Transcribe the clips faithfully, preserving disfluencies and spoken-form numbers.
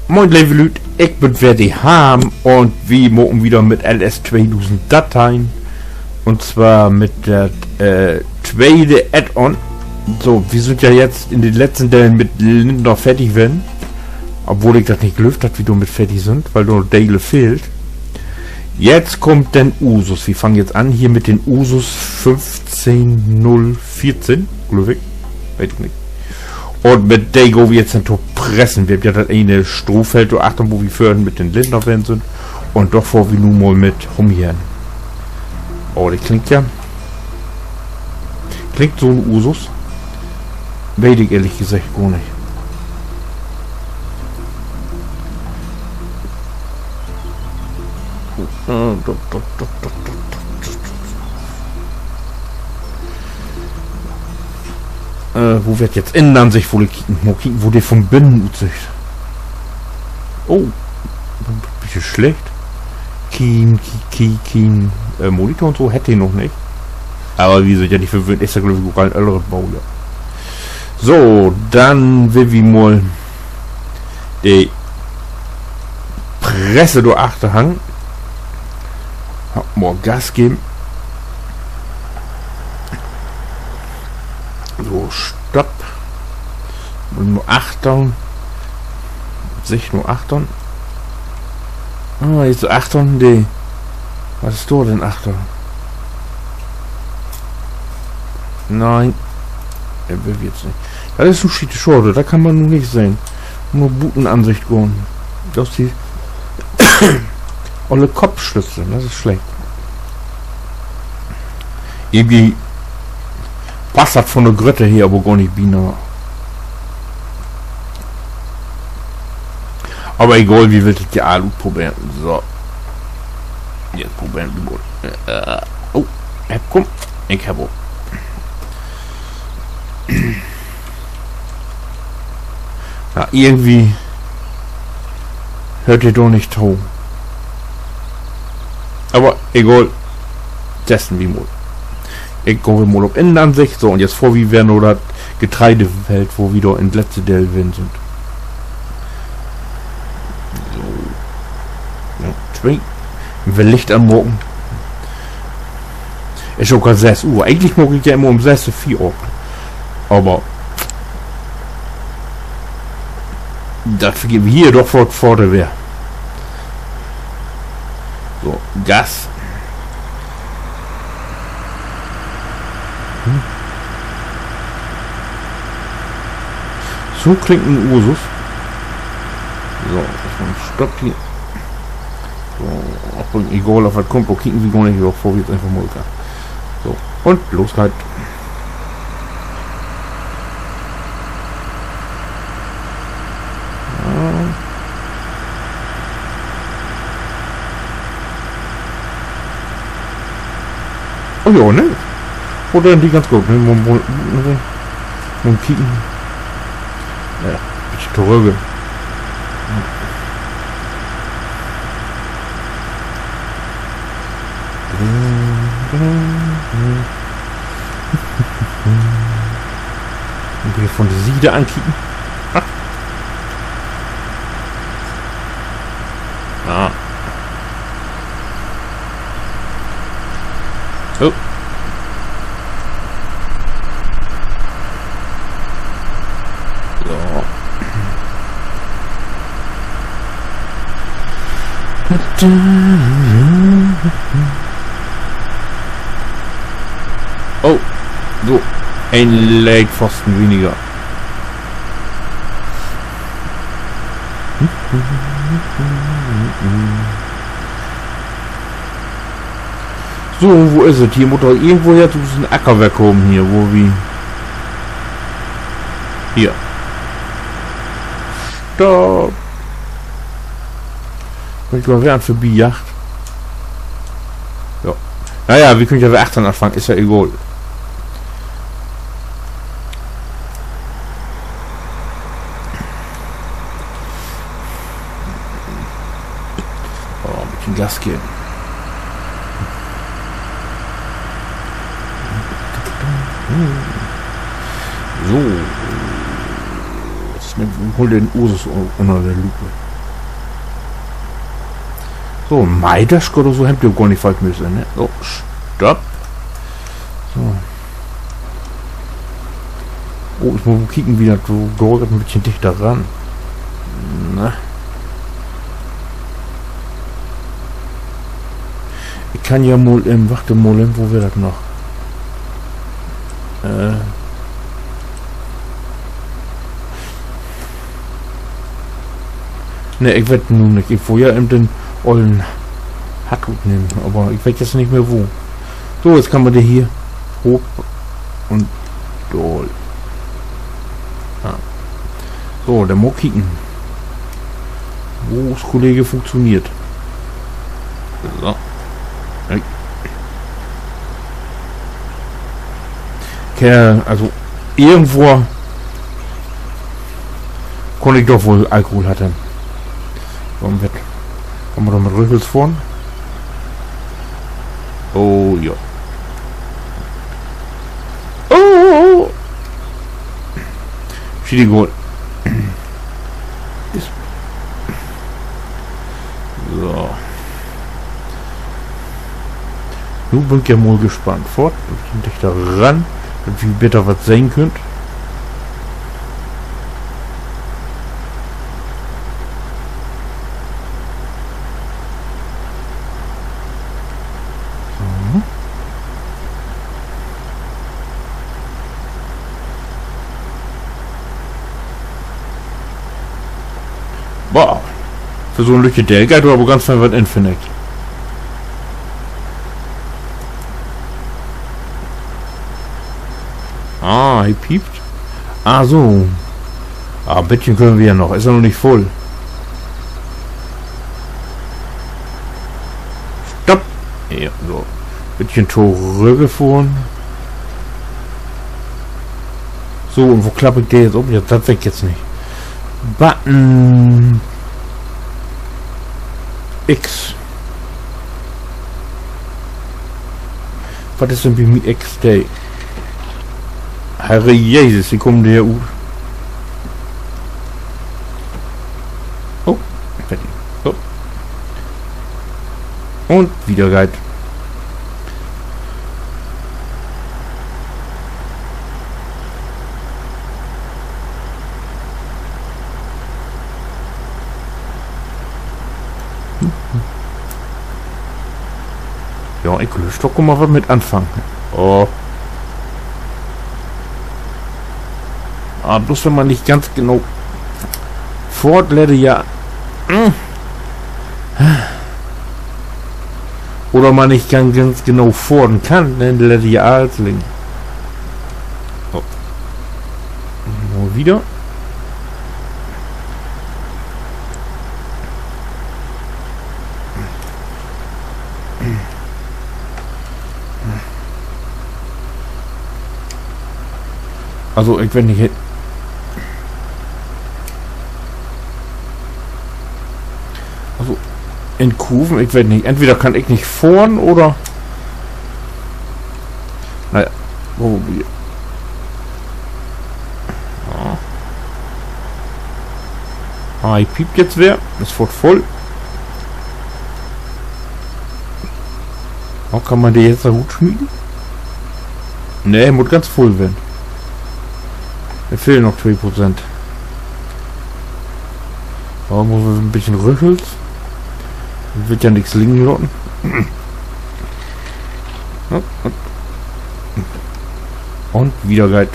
Moin, leve Lüüd, ik bün weer de Harm un wi maken wieder mit L S tweedusend Dateien. Un zwar mit dat, äh, tweede Add-on. So, wi sünd ja jetzt in de letzten Delen mit Lindner fertig ween. Obwohl ik dat nich glööv, dat wi dor mit fertig sünd, wiel dor Dele fehlt. Jetzt kummt den Usus. Wi fangt jetzt an hier mit den Usus fünfzehn null vierzehn, glööv ik. Weet ik nich. Un mit de gaht wi jetzt denn to pressen. Wi hebbt ja dat ene Strohfeld dor achtern, wo wi vörhen mit den Lindner ween sünd. Un dor fohrt wi nu mal mit rum hier. Oh, de klingt ja. Klingt so 'n Usus? Weet ik ehrlich geseggt gor nich. Äh, wo weer 't jetzt? Innenansicht wull ik kieken. Mal kieken, wo de von binnen utsüht. Oh, beten slecht. Kien, ki-, ki-, kien, äh, Monitor un so hett de noch nich. Aver wi sünd ja nich verwöhnt, is ja, glööv ik, ok al en öllere Bau, ja. So, denn willt wi mal de Presse dor achter hangen. Mal Gas geven. So, stopp. Un nu achtern. Segg nu achtern. Ah, nu achtern, de. Wat is dor denn achter? Nee. Dat will wi jetzt nich. Dat is nu schiete schaad, dat kann man nu nich sehn. Nur Butenansicht gahn. Dat is de olle Koppschlüssel, dat is slecht. Irgendwie passt dat von de Grötte her aver gor nich binah. Aver egal, wi wüllt dat ja all utproberen. So. Jetzt proberen wi mal. Äh, oh, hebb, kumm. Ik hebb ok. Na, irgendwie höört de dor nich to. Aver egal. Testen wi mal. Ik gah mal op Innenansicht. So, un jetzt fohrt wi weer na dat Getreidefeld, wo wi dor in 't letzte Deel ween sünd. So. Ja, twee. Weer Licht anmaken. Is ok al söss Uhr. Egentlich maak ik ja immer üm söss Uhr Fieravend. Aver dat vergeet wi hier doch foorts, foorts weer. So, Gas. Hm. So klingt en Ursus. So, is mal Stopp hier. So, aver egal, of wat kummt, ok kieken wi gor nich, wi fohrt jetzt eenfach mal los. So, un los geiht 't. Ja. Oh ja, ne? Oh, denn de ganz goot, ne? Mal, mal, mal kieken. Ja, beten torügg. Un hier von de Siede ankieken. Ah. Ah. Oh. So. Oh, so. Een Leitpfosten weniger. So, wo is dat? Hier mutt doch irgendwo jetzt us en Acker wegkamen hier, wo wi, hier. Stopp. Bün ik dor weer an vörbijaagt? Ja. Na ja, wi köönt ja weer achtern anfangen, is ja egal. Oh, beten Gas geven. So. Jetzt nehm, hol den Ursus ünner de Lupe. So, Maidasch oder so hebbt wi gor nich falsch müsst, ne? So, stopp. So. Oh, ik mutt mal kieken, wo dat so dor en beten dichter ran. Na. Ik kann ja mal, ähm, wacht mal, wo weer dat noch? Äh. Nee, ik weet nu nich. Ik wull ja even den ollen Hack utnehmen, aver ik weet jetzt nich mehr wo. So, jetzt kann man de hier hooch un daal. Ja. So, denn mal kieken, wo us Kollege funktioneert. So. Hey. Kerl, also, irgendwo kunn ik doch woll Alkohol hatten. Warum wird, kann man doch mit Rüffels fahren? Oh, ja. Oh! Schiet egal. Is So. Nu bün ik ja mal gespannt. Foort, beten dichter ran, dat wi beter wat sehn köönt. So. Boah. För so'n lüttje Deel geiht dor aver ganz fein wat in, finn ik. Ah, he piept. Ah, so. Ah, en beten köönt wi ja noch. Is ja noch nich vull. Stopp! Ja, so. Beten torüggefohren. So, un wo klapp ik de jetzt op? Ja, dat weet ik jetzt nich. Button. X. Wat is denn bi mi X T? Herre Jesus, wo kummt de ut? Oh, fertig. So. Un wieder geiht. Ja, ik glööv, dor kunn man wat mit anfangen. Oh. Ah, bloots wenn man nich ganz genau fohrt, lett he ja. Mm. Oder man nich ganz, ganz genau fohren kann, denn lett he ja allens liggen. So. Mal wieder. Also, ik weet nich. Also, in Kurven, ik weet nich. Entweder kann ik nich fohren oder, na ja, wo wi, ja. Ah, he piept jetzt weer. Is foort vull. Oh, kann man de jetzt dor rutsmieten? Nee, mutt ganz vull ween. Dor fehlt noch twee Prozent. Dor mutt wi en beten rüchels. Wi wüllt ja nix liggen laten. Un wieder geiht.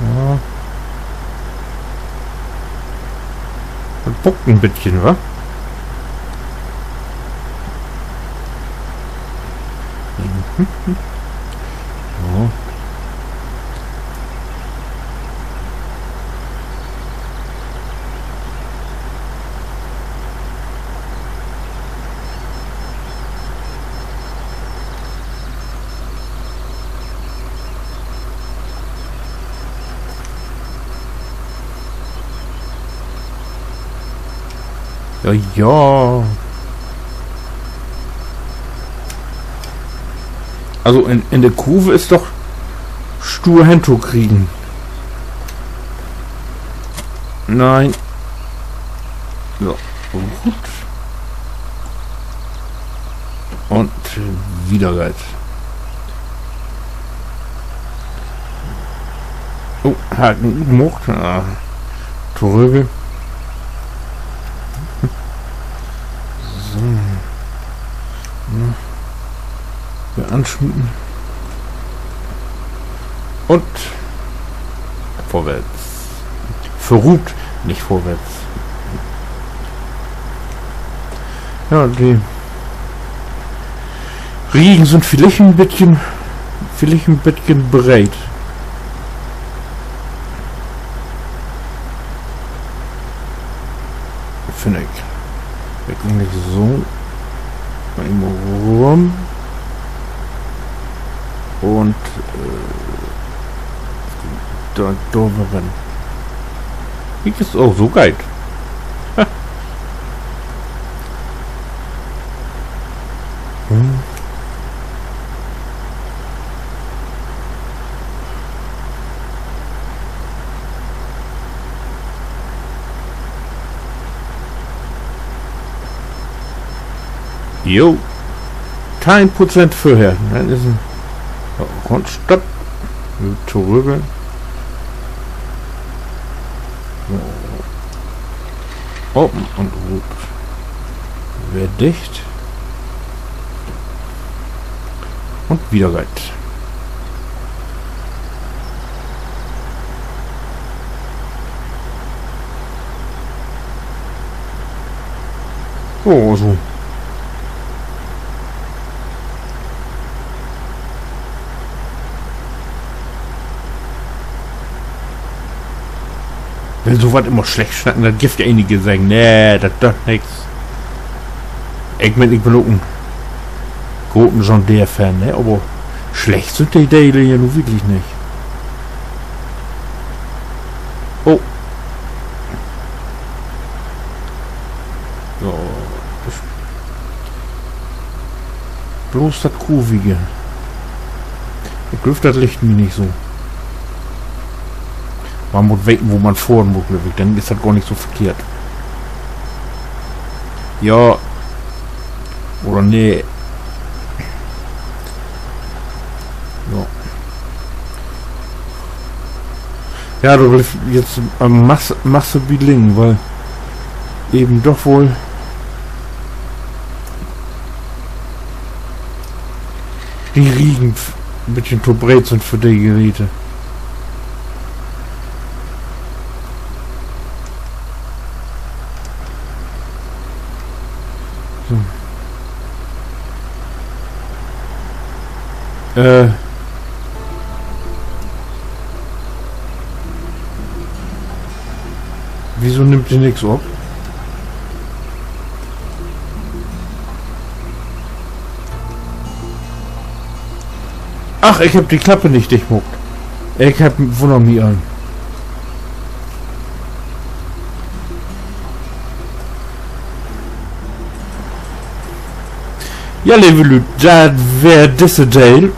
Ja. Dat buckt en beten, wa? So. Ja, ja. Also in, in de Kurve is doch stuur hentokriegen. Nee. So, gut. Un wieder geiht. Oh, harr ik nich maakt. Ah, torügg. So. Na. Weer ansmieten. Un vörwärts. Vörut, nich vörwärts. Ja, de Riegen sünd villicht en beten, villicht en beten breet. Finn ik. Ik nich so. Mal even rum. Un, äh, dor, dor weer rin. Kiek, is ok so geiht. Ha. Hm. Jo. Teihn Prozent vörher. Denn is en, oh, un stopp. Torügg. So. Open un rut. Weer dicht. Un wieder geiht. Oh, so. Will so wat immer slecht snacken, dat gifft ja enige, de seggen: Nee, dat döggt nix. Ik meen, ik bün ok en groten John Deere-Fan, ne? Aver slecht sünd de Delen ja nu wirklich nich. Oh. So, dat is bloots dat Kurvige. Ik glööv, dat liggt mi nich so. Man mutt weten, wo man fohren mutt, glööv ik. Denn is dat gor nich so verkehrt. Ja. Oder nee. Ja. Ja, dor blifft jetzt, äh, Masse, Masse bi liggen, wiel even doch woll de Riegen f-, en beten to breet sünd för de Geräte. So. Äh. Wieso nimmt de nix op? Ach, ik heff de Klappe nich dicht maakt. Ik heff, wunner mi al. Ja, leve Lüüd, dat weer disse Deel.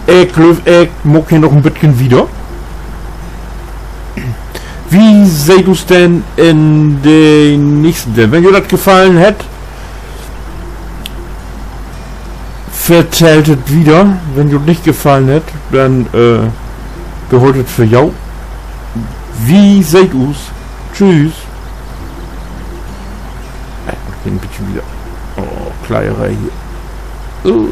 Ik glööv, ik maak hier noch en beten wieder. Wi seht us denn in de nächsten Deel. Wenn jo dat gefallen hett, vertellt et wieder. Wenn jo dat nich gefallen hett, denn, äh, behoolt et för jo. Wi seht us. Tschüss. Äh, ik bün en beten wieder, oh, Kleieree hier. Uh.